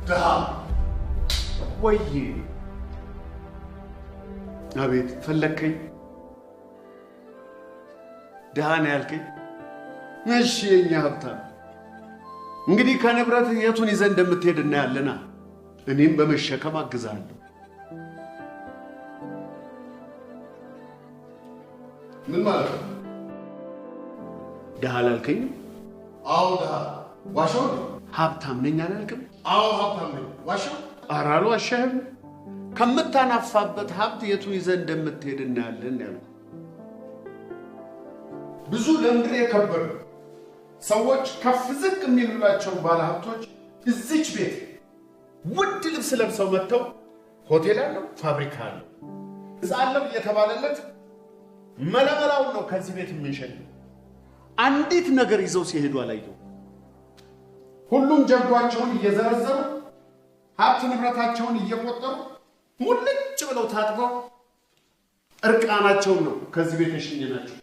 ድሃ ወይዬ! አቤት፣ ፈለግከኝ? ድሃ ነው ያልከኝ? እሺ የኛ ሀብታም፣ እንግዲህ ከንብረት የቱን ይዘህ እንደምትሄድ እናያለና እኔም በመሸከም አግዛለሁ። ምን ማለት ነው? ድሃ አላልከኝም? አዎ ድሃ። ዋሻው ነው። ሀብታም ነኝ አላልክም? አዎ ሀብታም ነኝ። ዋሻው? ኧረ አልዋሸህም። ከምታናፋበት ሀብት የቱን ይዘህ እንደምትሄድ እናያለን ያልኩህ። ብዙ ለምድር የከበዱ ሰዎች ከፍ ዝቅ የሚሉላቸው ባለሀብቶች እዚች ቤት ውድ ልብስ ለብሰው መጥተው ሆቴል አለው፣ ፋብሪካ አለው፣ ሕንፃ አለው እየተባለለት መለመላውን ነው ከዚህ ቤት የምንሸኘው። አንዲት ነገር ይዘው ሲሄዱ አላየሁም። ሁሉም ጀብዷቸውን እየዘረዘሩ ሀብት ንብረታቸውን እየቆጠሩ ሙልጭ ብለው ታጥበው እርቃናቸውን ነው ከዚህ ቤት የሸኘናቸው።